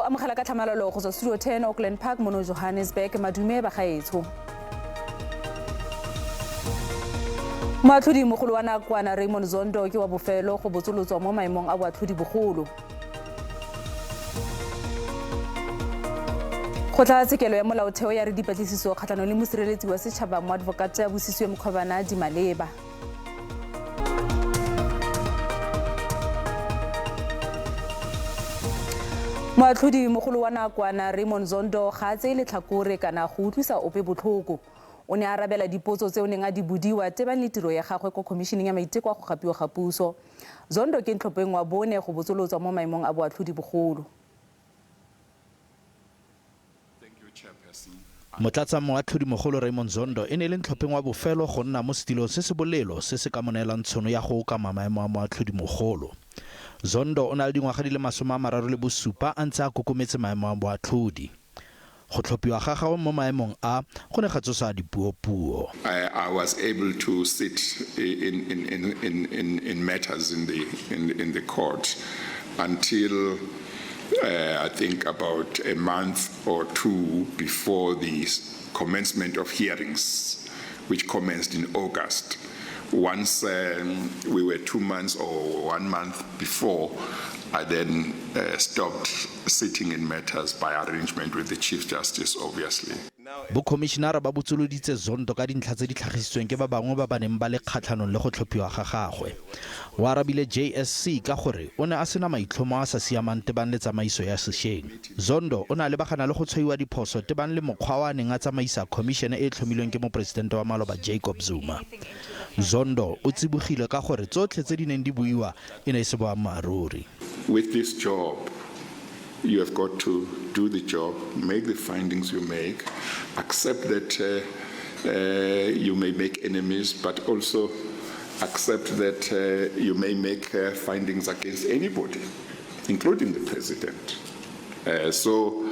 Re lo amogela ka tlhamalalo go tswa Studio 10 Auckland Park mono Johannesburg. Madume bagaetsho. Moatlhodi mogolo wa nakwana Raymond Zondo ke wa bofelo go botsolotswa mo maemong a boatlhodi bogolo. Kgotlatshekelo ya molaotheo ya re dipatlisiso kgatlhanong le mosireletsi wa setšhaba moadvocate Busisiwe Mkhwebane di maleba. Moatlhodi mogolo wa nakwana Raymond Zondo ga a tseye letlhakore kana go utlwisa ope botlhoko. O ne a arabela dipotso tse o neng a di bodiwa tebang le tiro ya gagwe kwa khomišeneng ya maiteko a go gapiwa ga puso. Zondo ke ntlhopheng wa bone go botsolotswa mo maemong a boatlhodi bogolo. Motlatsa moatlhodi mogolo Raymond Zondo e ne e le ntlhopheng wa bofelo go nna mo setilong se se bolelo se se ka mo neelang tshono ya go okama maemo a moatlhodi mogolo. Zondo o na le dingwaga di le 37 a ntse a kokometse maemo a boatlhodi. Go tlhophiwa ga gagwe mo maemong a go ne ga tsosa dipuopuo. I was able to sit in matters in the court until I think about a month or two before the commencement of hearings, which commenced in August. Once we were 2 months or 1 month before, I then stopped sitting in matters by arrangement with the Chief Justice, obviously. Bokhomišenara ba botsoloditse Zondo ka dintlha tse di tlhagisitsweng ke ba bangwe ba ba neng ba le kgatlhanong le go tlhophiwa ga gagwe. O arabile JSC ka gore o ne a sena maitlhomo a sa siamang tebang le tsamaiso ya sešweng. Zondo o ne a lebagana le go tshwaiwa diphoso tebang le mokgwa o a neng a tsamaisa khomišene e e tlhomilweng ke moporesidente wa maloba Jacob Zuma. Zondo o tsibogile ka gore tsotlhe tse di neng di buiwa e ne e se boammaaruri. With this job, you have got to do the job, make the findings you make, accept that you may make enemies, but also accept that you may make findings against anybody, including the president. So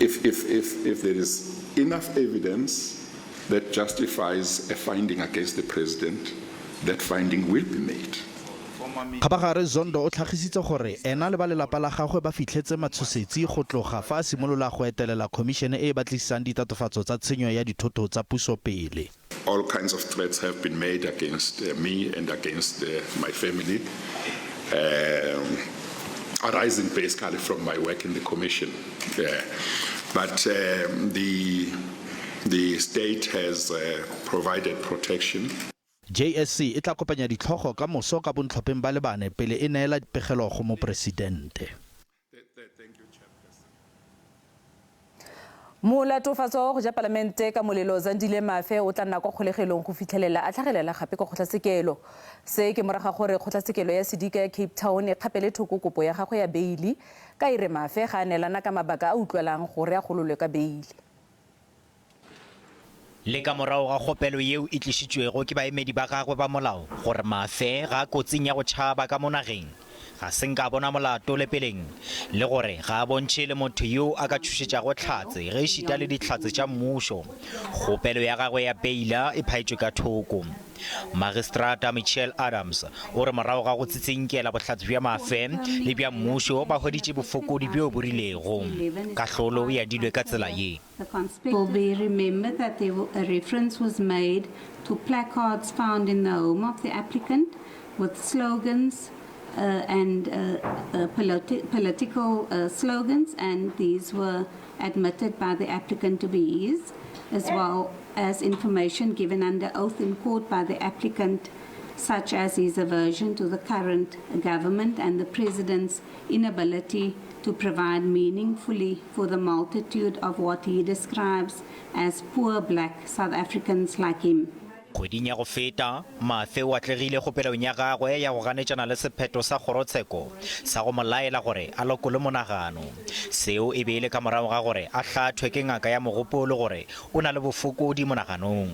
if there is enough evidence that justifies a finding against the president, that finding will be made. Kgabagare Zondo o tlhagisitse gore ena le ba lelapa la gagwe ba fitlhetse matshosetsi go tloga fa a simolola go etelela khomišene e e batlisisang ditatofatso tsa tshenyo ya dithoto tsa puso pele. All kinds of threats have been made against me and against my family, arising basically from my work in the commission. Yeah. But the state has provided protection. JSC e tla kopanya ditlhogo ka moso ka bontlhopheng ba le bane pele e neela pegelo go moporesidente. Molatofatso go ja palamente ka molelo Zandile Mafe o tla nna kwa kgolegelong go fitlhelela a tlhagelela gape kwa kgotlatshekelo. Se ke morago ga gore kgotlatshekelo ya sedika ya Cape Town e kgapele thoko kopo ya gagwe ya beili ka e re Mafe ga a neelana ka mabaka a utlwalang gore a gololwe ka beili. Le ka morago ga kgopelo yeo e tlišitšwego ke baemedi ba gagwe ba molao gore Mafe ga a kotsing ya go tšhaba ka mo nageng, ga se nka bona molato le peleng, le gore ga a bontšhe le motho yo a ka tšhošetšago hlatse ge ešita le dihlatse tša mmušo. Kgopelo ya gagwe ya beila e phaetšwe ka thoko. Magistrata Michelle Adams o re morago ga go tsitsinkela bohlatse bja Mafe le bja mmušo ba hweditše bofokodi bjo bo rilego. Kahlolo e adilwe ka tsela ye. Will be remembered that a reference was made to placards found in the home of the applicant with slogans and political slogans, and these were admitted by the applicant to be his, as well as information given under oath in court by the applicant, such as his aversion to the current government and the president's inability to provide meaningfully for the multitude of what he describes as poor black South Africans like him. Kgweding ya go feta, Mafe o atlegile kgopelong ya gagwe ya go ganetšana le sephetho sa kgorotsheko sa go mo laela gore a lokole monagano. Seo e be e le ka morago ga gore a hlathwe ke ngaka ya mogopolo gore o na le bofokodi monaganong.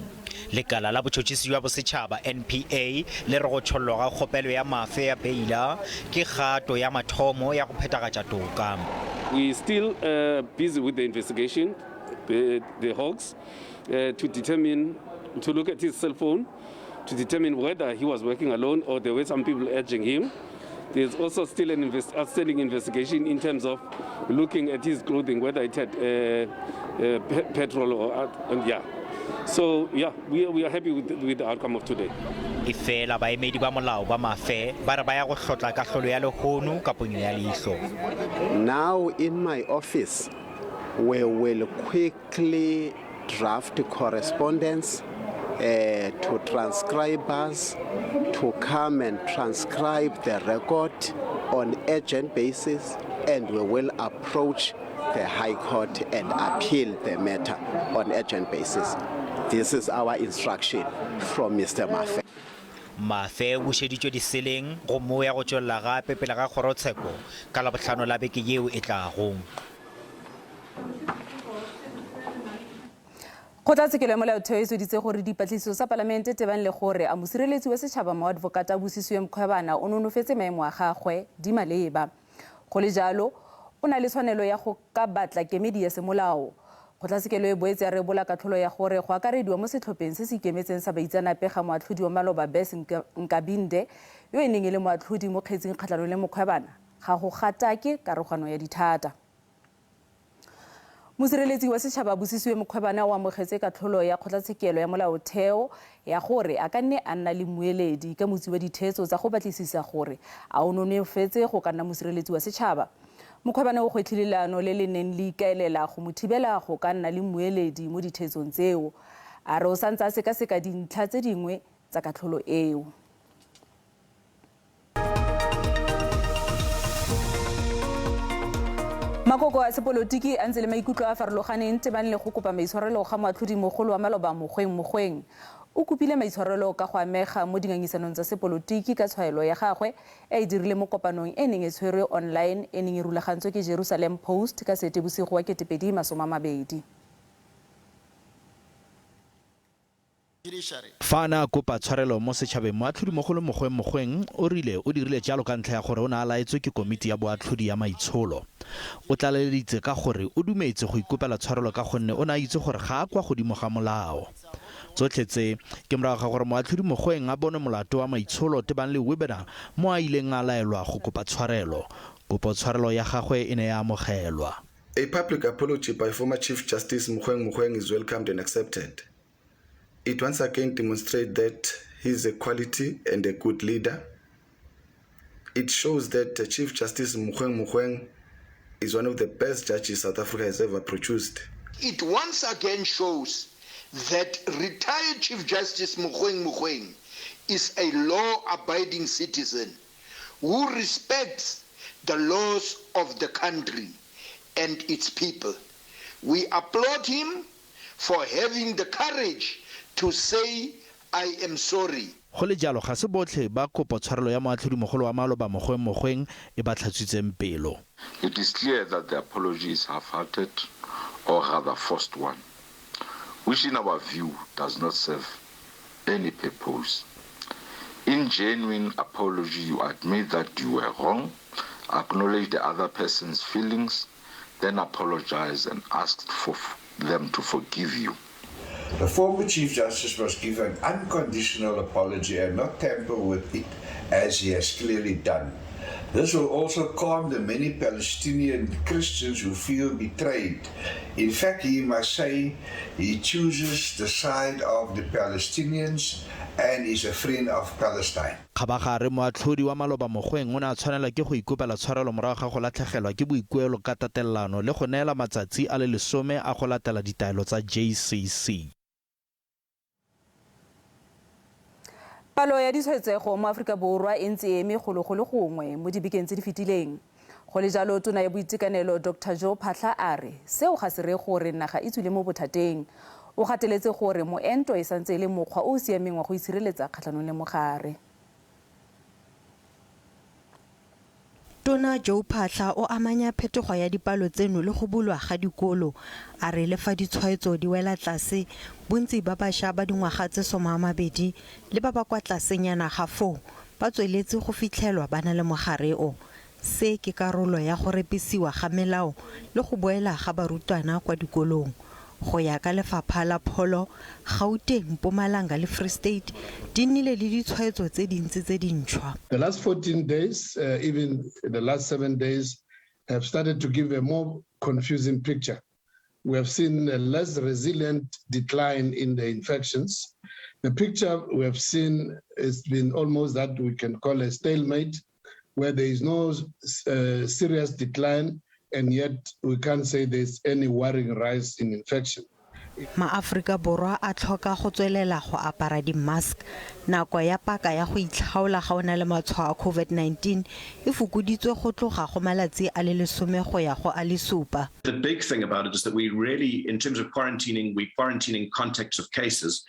Lekala la botšhotšhisi bja bosetšhaba NPA le re go tšhollwa ga kgopelo ya Mafe ya beila ke kgato ya mathomo ya go phethagatša toka. We still busy with the investigation, the Hawks, to determine, to look at his cell phone, to determine whether he was working alone or there were some people urging him. There's also still an outstanding investigation in terms of looking at his clothing, whether it had petrol or yeah. So yeah, we are happy with the outcome of today. Efela baemedi ba molao ba Mafe ba re ba ya go hlotla kahlolo ya lehono ka ponyo ya leihlo. Now in my office, we will quickly draft correspondence to transcribers to come and transcribe the record on urgent basis, and we will approach the High Court and appeal the matter on urgent basis. This is our instruction from Mr. Mafe. Mafe o bušeditšwe diseleng gomme o ya go tšwelela gape pele ga kgorotsheko ka Labohlano la beke yeo e tlago. Kgotlatshekelo ya Molaotheo e sweditse gore dipatlisiso tsa palamente tebang le gore a mosireletsi wa setšhaba moadvokata Busisiwe Mkhwebane o nonofetse maemo a gagwe di maleba. Go le jalo, o na le tshwanelo ya go ka batla kemedi ya semolao. Kgotlatshekelo e boetse ya rebola katlholo ya gore go akarediwa mo setlhopheng se se ikemetseng sa baitseanape ga moatlhodi wa maloba Bess Nkabinde, yo e neng e le moatlhodi mo kgetsing kgatlhanong le Mkhwebane, ga go gatake karogano ya dithata. Mosireletsi wa setšhaba Busisiwe Mkhwebane o amogetse katlholo ya kgotlatshekelo ya Molaotheo ya gore a ka nne a nna le mmueledi ka motsi wa ditheetso tsa go batlisisa gore a o nonofetse go ka nna mosireletsi wa setšhaba. Mkhwebane o gwetlhile leano le le neng le ikaelela go mo thibela go ka nna le mmueledi mo ditheetsong tseo. A re o santse a sekaseka dintlha tse dingwe tsa katlholo eo. Makoko a sepolotiki a ntse le maikutlo a farologaneng tebang le go kopa maitshwarelo ga moatlhodimogolo wa maloba Mogoeng Mogoeng. O kopile maitshwarelo ka go amega mo dingangisanong tsa sepolotiki ka tshwaelo ya gagwe e e dirile mo kopanong e neng e tshwerwe online e neng e rulagantswe ke Jerusalem Post ka Seetebosigo wa 2020. Fa a ne a kopa tshwarelo mo setšhabeng, moatlhodimogolo Mogoeng Mogoeng o rile o dirile jalo ka ntlha ya gore o ne a laetswe ke komiti ya boatlhodi ya maitsholo. O tlaleleditse ka gore o dumetse go ikopela tshwarelo ka gonne o ne a itse gore ga a kwa godimo ga molao. Tsotlhe tse ke morago ga gore moatlhodi Mogoeng a bonwe molato wa maitsholo tebang le webinar mo a ileng a laelwa go kopa tshwarelo. Kopo tshwarelo ya gagwe e ne ya amogelwa. A public apology by former Chief Justice Mogoeng Mogoeng is welcomed and accepted. It once again demonstrates that he is a quality and a good leader. It shows that Chief Justice Mogoeng Mogoeng is one of the best judges South Africa has ever produced. It once again shows that retired Chief Justice Mogoeng Mogoeng is a law-abiding citizen who respects the laws of the country and its people. We applaud him for having the courage to say, I am sorry. Go le jalo, ga se botlhe ba kopo tshwarelo ya moatlhodimogolo wa maloba Mogoeng Mogoeng e ba tlhatswitseng pelo. It is clear that the apology is half-hearted or rather forced one, which in our view does not serve any purpose. In genuine apology, you admit that you were wrong, acknowledge the other person's feelings, then apologize and ask for them to forgive you. The former Chief Justice must give an unconditional apology and not tamper with it, as he has clearly done. This will also calm the many Palestinian Christians who feel betrayed. In fact, he must say he chooses the side of the Palestinians and is a friend of Palestine. Kgabagare moatlhodi wa maloba Mogoeng o ne a tshwanela ke go ikopela tshwarelo morago ga go latlhegelwa ke boikuelo ka tatelano le go neela matsatsi a le 10 a go latela ditaelo tsa JCC. Palo ya ditshwaetsego mo Aforika Borwa e ntse e eme golo go le gongwe mo dibekeng tse di fetileng. Go le jalo, tona ya boitekanelo Dr Joe Phaahla a re seo ga se re gore naga e tswile mo bothateng. O gateletse gore moento e santse e le mokgwa o o siameng wa go itshireletsa kgatlhanong le mogare. Tona Joe Phaahla o amanya phetogo ya dipalo tseno le go bulwa ga dikolo. A re le fa ditshwaetso di wela tlase, bontsi ba bašwa ba dingwaga tse 20 le ba ba kwa tlasenyana ga foo ba tsweletse go fitlhelwa ba na le mogare o. Se ke karolo ya go repisiwa ga melao le go boela ga barutwana kwa dikolong. Go ya ka Lefapha la Pholo, Gauteng, Mpumalanga le Free State di nnile le ditshwaetso tse dintsi tse dintšhwa. The last 14 days, even the last 7 days, have started to give a more confusing picture. We have seen a less resilient decline in the infections. The picture we have seen has been almost that we can call a stalemate, where there is no serious decline, and yet we can't say there's any worrying rise in infection. MaAforika Borwa a tlhoka go tswelela go apara di-mask. Nako ya paka ya go itlhaola ga o na le matshwao a COVID-19 e fokoditswe go tloga go malatsi a le 10 go ya go a le 7. The big thing about it is that we really, in terms of quarantining, we're quarantining contacts of cases.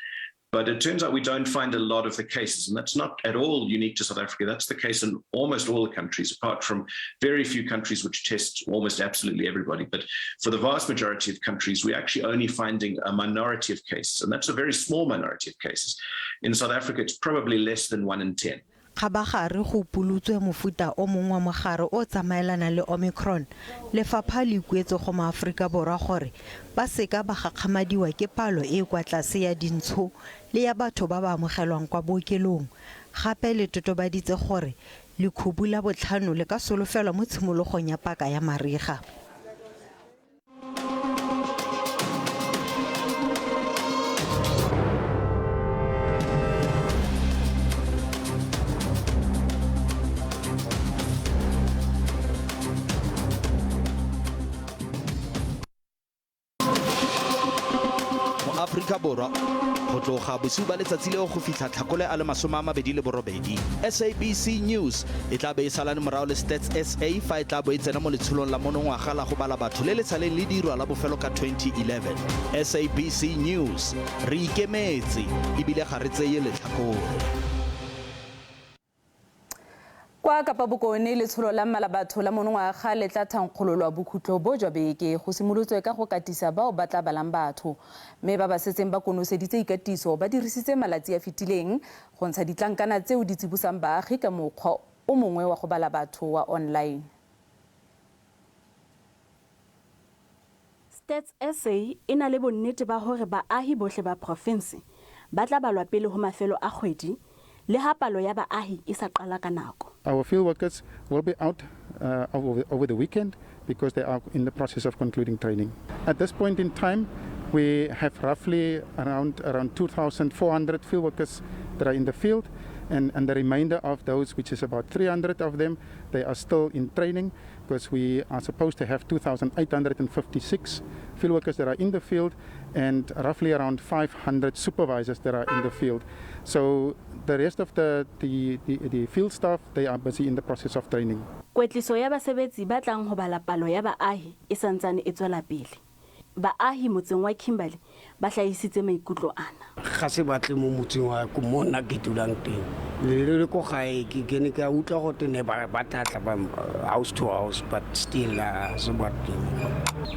But it turns out we don't find a lot of the cases, and that's not at all unique to South Africa. That's the case in almost all the countries, apart from very few countries which test almost absolutely everybody. But for the vast majority of countries, we're actually only finding a minority of cases, and that's a very small minority of cases. In South Africa, it's probably less than 1 in 10. Kgabagare go pulutswe mofuta o mongwe wa mogare o tsamaelanang le Omicron. Lefapha le ikuetse go maAforika Borwa gore ba seka ba gakgamadiwa ke palo e kwa tlase ya dintsho le ya batho ba ba amogelwang kwa bookelong. Gape le totobaditse gore lekhubu la botlhano le ka solofelwa mo tshimologong ya paka ya mariga. Afrika Borwa go tloga bosigo ba letsatsi leo go fitlha Tlhakole a le 28, SABC News e tla be e salane morago le Stats SA fa e tla bo e tsena mo letsholong la monongwaga la go bala batho le le saleng le dirwa la bofelo ka 2011. SABC News, re ikemetse ebile ga re tseye letlhakore. Kwa Kapa Bokone letsholo la mmala batho la monongwaga le tla thankgololwa bokhutlo bo jwa beke go simolotswe ka go katisa bao ba tla balang batho, mme ba ba setseng ba konoseditse ikatiso ba dirisitse malatsi a fetileng go ntsha ditlankana tseo di tsibosang baagi ka mokgwa o mongwe wa go bala batho wa online. Stats SA e na le bonnete ba hore baahi bohle ba province ba tla balwa pele ho mafelo a kgwedi le ha palo ya baahi e sa qala ka nako. Our field workers will be out over the weekend because they are in the process of concluding training. At this point in time, we have roughly around 2,400 field workers that are in the field, and the remainder of those, which is about 300 of them, they are still in training because we are supposed to have 2,856 field workers that are in the field and roughly around 500 supervisors that are in the field. So the rest of the field staff, they are busy in the process of training. Kwetliso ya basebetsi ba tlang ho bala palo ya baahi e santsane e tswela pele. Baahi motseng wa Kimberley ba hlahisitse maikutlo ana. Ga se batle mo motseng wa ko mo nna ke dulang teng. Le le ko gae ke kene ka utlwa go tene ba tlatla ba house to house, but still se batle.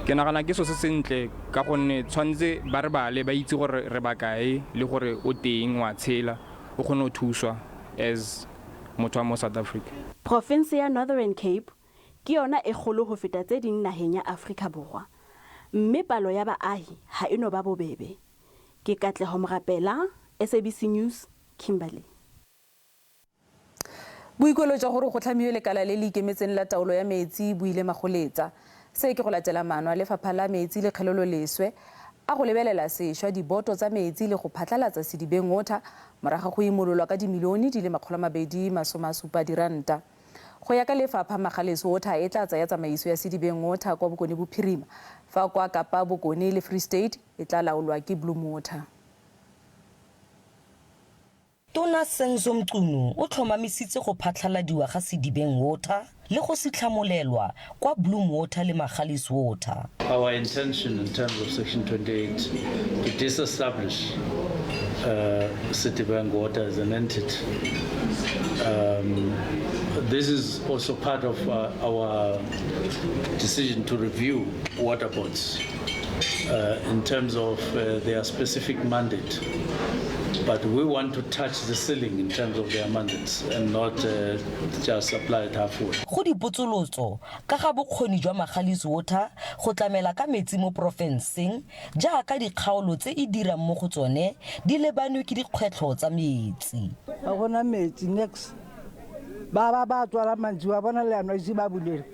Ke nagana ke so se sentle ka gonne tshwantse ba re bale ba itse gore re ba kae le gore o teng wa tshela o kgone go thuswa as motho wa mo South Africa. Province ya Northern Cape ke yona e kgolo ho feta tse ding naheng ya Afrika Borwa, mme palo ya baahi ha e no ba bobebe. Ke Katleho Morapela, SABC News, Kimberley. Boikuelo jwa gore go tlhamiwe lekala le le ikemetseng la taolo ya metsi bo ile magoletsa. Se ke go latela maano a lefapha la metsi le kgelelo leswe a go lebelela sešwa diboto tsa metsi le go phatlalatsa Sedibeng Water morago go imololwa ka dimilione di le 270 diranta. Go ya ka lefapha, Magalies Water e tla tsaya tsamaiso ya Sedibeng Water kwa Bokone Bophirima, fa kwa Kapa Bokone le Free State e tla laolwa ke Bloem Water. Tona Senzo Mchunu o tlhomamisitse go phatlhaladiwa ga Sedibeng Water le go sitlhamolelwa kwa Bloem Water le Magalies Water. Our intention in terms of Section 28 to disestablish Sedibeng Water as an entity. This is also part of our decision to review water boards in terms of their specific mandate. But we want to touch the ceiling in terms of their mandates and not just apply it halfway. Go dipotsolotso ka ga bokgoni jwa Magalies Water go tlamela ka metsi mo porofenseng jaaka dikgaolo tse e dirang mo go tsone di lebanwe ke dikgwetlho tsa metsi. Ga gona metsi niks. Ba ba ba tswala mantsiboa bona leano ise ba bulele.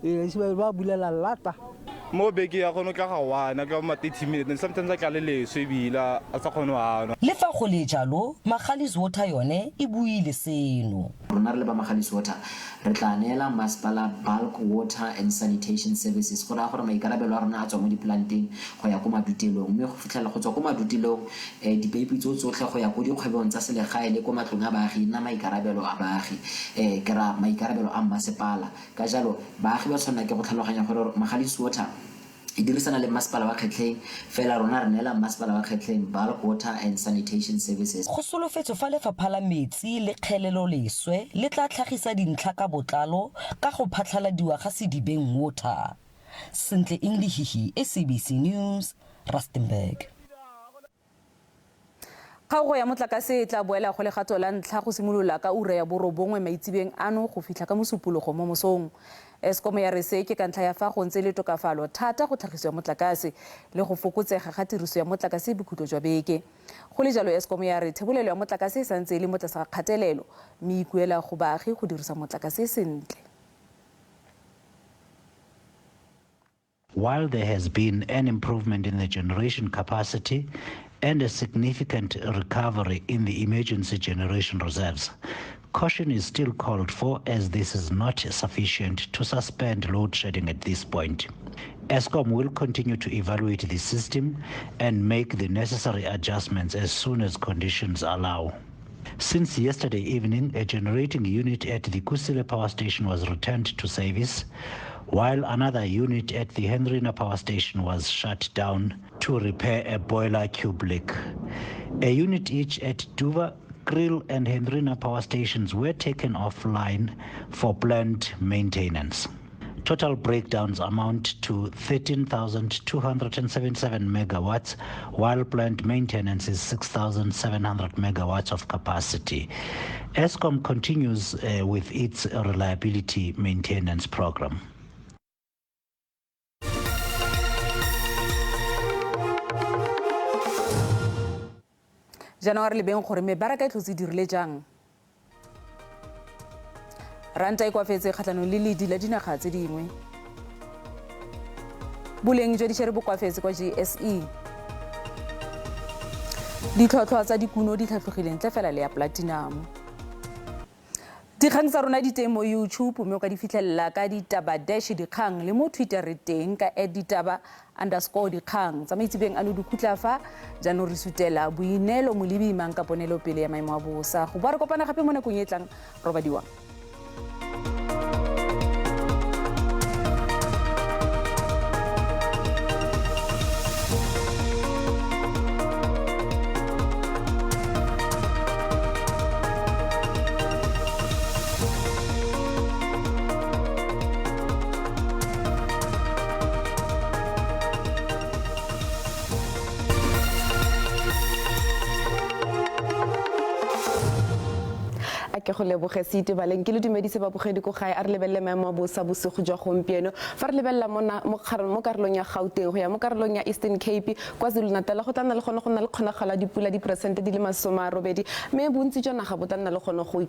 Ee, ise ba bulela lata. Mo beke ya kgone tla ga one ka ma 30 minutes and sometimes a tla le leswe ebile a sa kgone go anwa. Le fa go le jalo, Magalies Water yone e buile seno. Rona re le ba Magalies Water re tla neela masepala bulk water and sanitation services, go raya gore maikarabelo a rona a tswa mo diplanteng go ya ko madutelong, mme go fitlhelela go tswa ko madutelong dipeipi tseo tsotlhe go ya ko dikgwebong tsa selegae le ko matlong a baagi e nna maikarabelo a baagi, ke raya maikarabelo a mmasepala. Ka jalo, baagi ba tshwanela ke go tlhaloganya gore Magalies Water e dirisana le mmasepala wa Kgetleng, fela rona re neela mmasepala wa Kgetleng bulk water and sanitation services. Go solofetswe fa lefapha la metsi le kgeleloleswe le tla tlhagisa dintlha ka botlalo ka go phatlhaladiwa ga Sedibeng Water. Sentle Ingdihihi, SABC News, Rustenburg. Kgaogo ya motlakase e tla boela go legato la ntlha go simolola ka ura ya 9 maitsibeng ano go fitlha ka Mosupologo mo mosong. Eskom ya re se ke ka ntlha ya fa go ntse le tokafalo thata go tlhagiso ya motlakase le go fokotsega ga tiriso ya motlakase bokhutlo jwa beke. Go le jalo Eskom ya re thebolelo ya motlakase e santse e le mo tlase ga kgatelelo mme e ikuela go baagi go dirisa motlakase sentle. While there has been an improvement in the generation capacity and a significant recovery in the emergency generation reserves, caution is still called for as this is not sufficient to suspend load shedding at this point. Eskom will continue to evaluate the system and make the necessary adjustments as soon as conditions allow. Since yesterday evening, a generating unit at the Kusile Power Station was returned to service, while another unit at the Hendrina Power Station was shut down to repair a boiler cube leak. A unit each at Duvha, Kriel and Hendrina Power Stations were taken offline for planned maintenance. Total breakdowns amount to 13,277 megawatts, while planned maintenance is 6,700 megawatts of capacity. Eskom continues with its reliability maintenance program. Jaanong a re lebeng gore mebaraka e tlhotse dirile jang. Ranta e koafetse kgatlhanong le ledi la dinaga tse dingwe. Boleng jwa dišere bo koafetse kwa JSE. Ditlhotlhwa tsa dikuno di tlhatlogile ntle fela le ya platinum. Dikgang tsa rona di teng mo YouTube mme o ka di fitlhelela ka ditaba dash dikgang le mo Twitter re teng ka @ditaba_dikgang. Tsa maitsebeng ano di khutla fa jaanong re sutela boineelo molebi mang ka ponelopele ya maemo a bosa. Go boa re kopana gape mo nakong e tlang, robadiwang. Ke go leboge se itebaleng ke le dumedise babogedi ko gae a re lebelele maemo a bosa bosigo jwa gompieno. Fa re lebelela mo karolong ya Gauteng go ya mo karolong ya Eastern Cape, KwaZulu-Natal go tla nna le gone go nna le kgonagalo ya dipula diperesente di le 80, mme bontsi jwa naga bo tla nna le gone go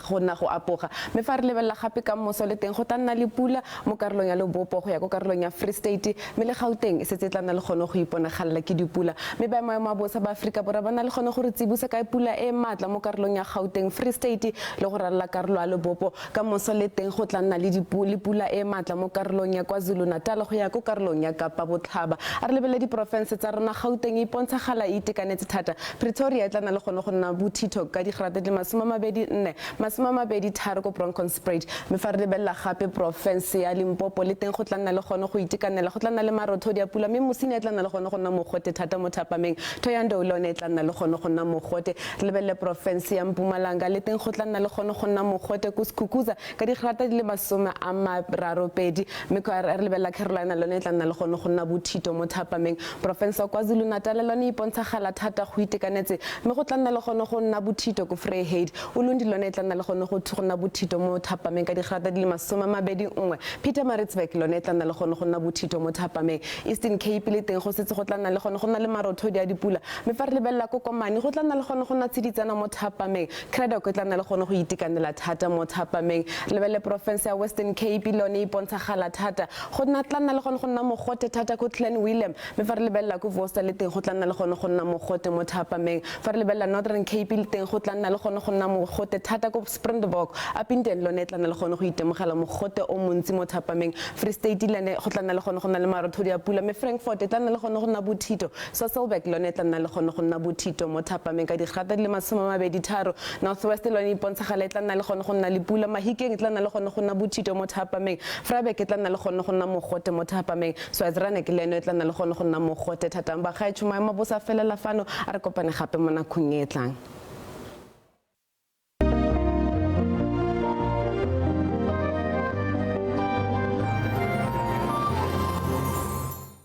go nna go apoga. Mme fa re lebelela gape ka moso le teng go tla nna le pula mo karolong ya Lebopo go ya ko karolong ya Free State, mme le Gauteng e setse e tla nna le gone go iponagalela ke dipula. Mme ba maemo a bosa ba Aforika Borwa ba na le gone go re tsibosa ka pula e maatla mo karolong ya Gauteng, Free State le go ralala karolo ya Lebopo. Ka moso le teng go tla nna le pula e maatla mo karolong ya KwaZulu-Natal go ya ko karolong ya Kapa Botlhaba. A re lebelele diporofense tsa rona, Gauteng e ipontshagala e itekanetse thata. Pretoria e tla nna le gone go nna bothitho ka digrata di le 24, 23 ko Bronkhorstspruit. Mme fa re lebelela gape porofense ya Limpopo le teng go tla nna le gone go itekanela, go tla nna le marothodi a pula, mme Mosina e tla nna le gone go nna mogote thata mo thapameng. Thohoyandou le yone e tla nna le gone go nna mogote. Re lebelele porofense ya Mpumalanga le teng go tla nna nna le gone go nna mogote ko Skukuza ka digrata di le 32, mme re lebelela Carolina lone e tla nna le gone go nna bothito mo thapameng. Porofense ya KwaZulu-Natal lone e ipontshagala thata go itekanetse, mme go tla nna le gone go nna bothito ko Vryheid. Ulundi lone e tla nna le gone go nna bothito mo thapameng ka digrata di le 21. Pietermaritzburg lone e tla nna le gone go nna bothito mo thapameng. Eastern Cape le teng go setse go tla nna le gone go nna le marothodi a dipula, mme fa re lebelela ko Komani go tla nna le gone go nna tsiditsana mo thapameng. Cradock e tla nna le gone go itekanela thata mo thapameng. Re lebelele porofense ya Western Cape le yone e ipontshagala thata, go nna tla nna le gone go nna mogote thata ko Clanwilliam, mme fa re lebelela ko Worcester le teng go tla nna le gone go nna mogote mo thapameng. Fa re lebelela Northern Cape le teng go tla nna le gone go nna mogote thata ko Springbok. Upington lone e tla nna le gone go itemogela mogote o montsi mo thapameng. Free State le yone go tla nna le gone go nna le marothodi a pula, mme Frankfort e tla nna le gone go nna bothito. Sasolburg le yone e tla nna le gone go nna bothito mo thapameng ka digrata di le 23. North West le yone e ipontshagala e tla nna le gone go nna le pula. Mahikeng e tla nna le gone go nna bothito mo thapameng. Vryburg e tla nna le gone go nna mogote mo thapameng. Swaziland le yone e tla nna le gone go nna mogote thata. Bagaetsho, maemo a bosa a felela fano, a re kopane gape mo nakong e e tlang.